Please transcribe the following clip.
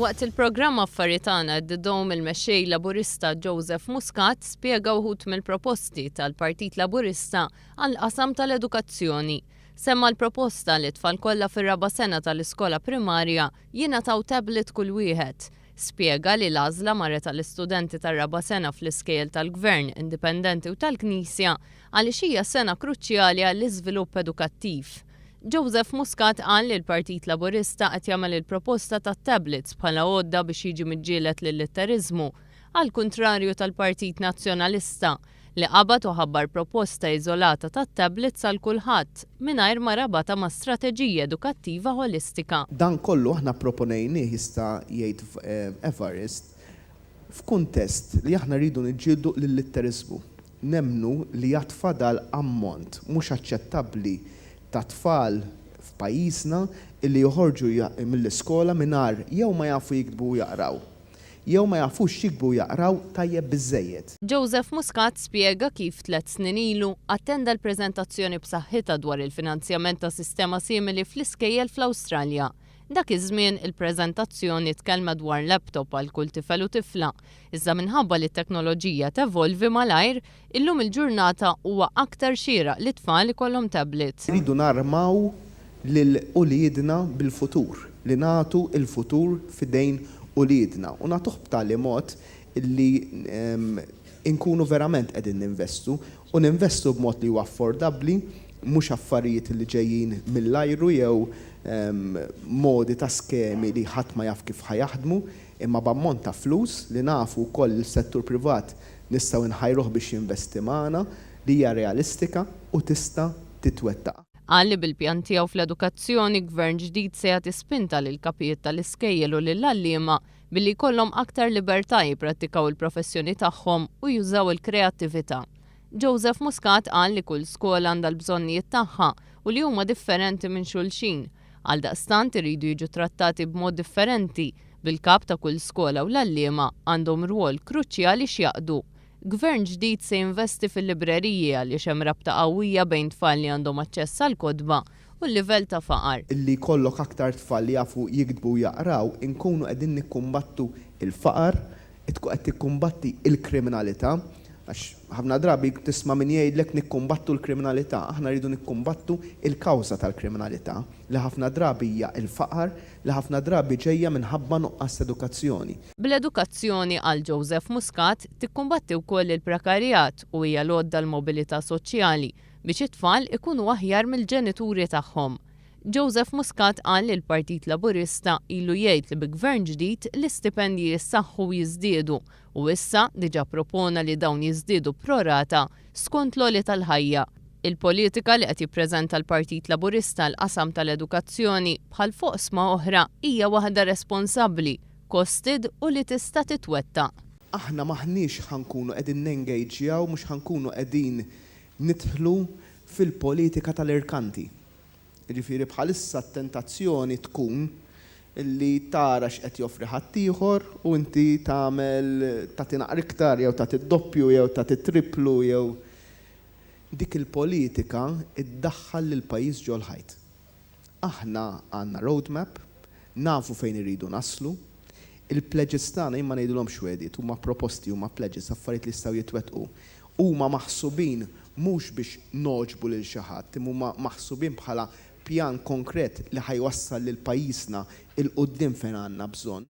Waqt il-programm Affari Tagħna at The Dome il-Mexxej Laburista Joseph Muscat spjega wħud mill-proposti tal-Partit Laburista għall-qasam tal-edukazzjoni. Semma l-proposta li t-tfal kollha fir-raba' sena tal-iskola primarja jingħataw tablet kull wieħed. Spjega li l-għażla marret għall-istudenti tar-raba' sena fl-iskejjel tal-Gvern, indipendenti u tal-Knisja għaliex hija sena kruċjali għall-iżvilupp edukattiv. Joseph Muscat qal li l-Partit Laburista qed jagħmel il-proposta tat-tablets bħala għodda biex jiġi miġġieled l-illitteriżmu, għall-kuntrarju tal-Partit Nazzjonalista li qabad u ħabbar proposta iżolata tat-tablets għal kulħadd mingħajr ma rabatha ma' strateġija edukattiva ħolistika. Dan kollu aħna pproponejnih, jista' jgħid Evarist, f'kuntest li aħna rridu niġġieldu l-illitteriżmu. Nemmnu li għad fadal ammont mhux aċċettabbli ta' tfal f'pajjiżna illi joħorġu mill-iskola mingħajr jew ma jafu jiktbu u jaqraw, jew ma jafux jiktbu u jaqraw tajjeb biżżejjed. Joseph Muscat spjega kif tlett snin ilu attenda l-preżentazzjoni b'saħħitha dwar il-finanzjament ta' sistema simili fl-iskejjel fl-Awstralja. Dak iż-żmien il-preżentazzjoni tkellmet dwar laptop għal kull tifel u tifla, iżda minħabba li t-teknoloġija tevolvi malajr, illum il-ġurnata huwa aktar xieraq li t-tfal ikollhom tablet. Irridu narmaw lil uliedna bil-futur, li nagħtu l-futur f'idejn uliedna u nagħtuh b'tali mod li nkunu verament qegħdin ninvestu u ninvestu b'mod li huwa affordabbli, mhux affarijiet li ġejjin mill-ajru jew modi ta' skemi li ħadd ma jaf kif ħa jaħdmu, imma b'ammont ta' flus li nafu wkoll li s-settur privat nistgħu nħajruh biex jinvesti magħna, li hija realistika u tista' titwettaq. Qal li bil-pjan tiegħu fl-edukazzjoni, gvern ġdid se jagħti spinta lill-kapijiet tal-iskejjel u lill-għalliema billi jkollhom aktar libertà jipprattikaw il-professjoni tagħhom u jużaw il-kreattività. Joseph Muscat qal li kull skola għandha l-bżonnijiet tagħha u li huma differenti minn xulxin. Għaldaqstant iridu jiġu trattati b'mod differenti, bil-kap ta' kull skola u l-għalliema għandhom rwol kruċjali x'jaqdu. Gvern ġdid se jinvesti fil-libreriji għaliex hemm rabta qawwija bejn tfal li għandhom aċċess għall-kotba u l-livell ta' faqar. Li jkollok aktar tfal li jafu jiktbu u jaqraw, inkunu qegħdin nikkumbattu l-faqar, tkun qed tikkumbatti l-kriminalità, għax ħafna drabi tisma' min jgħidlek nikkumbattu l-kriminalità, aħna rridu nikkumbattu l-kawża tal-kriminalità, li ħafna drabi hija l-faqar, li ħafna drabi ġejja minħabba nuqqas t'edukazzjoni. Bl-edukazzjoni, qal Joseph Muscat, tikkumbatti wkoll il-prekarjat u hija l-għodda l-mobilità soċjali biex it-tfal ikunu aħjar mill-ġenituri tagħhom. Joseph Muscat qal li l-Partit Laburista ilu jgħid li bi Gvern ġdid l-istipendji jissaħħu u jiżdiedu u issa diġà ppropona li dawn jiżdiedu pro rata skont l-għoli tal-ħajja. Il-politika li qed jippreżenta l-Partit Laburista għall-qasam tal-edukazzjoni, bħal f'oqsma oħra, hija waħda responsabbli, costed u li tista' titwettaq. Aħna m'aħniex ħa nkunu qegħdin nengagejaw, mhux ħa nkunu qegħdin nidħlu fil-politika tal-irkanti. Jiġifieri bħalissa t-tentazzjoni tkun li tara x'qed joffri ħaddieħor u inti tagħmel tagħti naqra iktar jew tagħti d-doppju jew tagħti t-triplu jew dik il-politika ddaħħal lill-pajjiż ġol-ħajt. Aħna għandna roadmap, nafu fejn irridu naslu. Il-pledges tagħna, jien ma ngħidilhomx wegħdiet, huma proposti, huma pledges, affarijiet li jistgħu jitwettqu. Huma maħsubin mhux biex nogħġbu lil xi ħadd, imma huma maħsubin bħala pjan konkret li ħa jwassal lil pajjiżna 'l quddiem fejn għandna bżonn.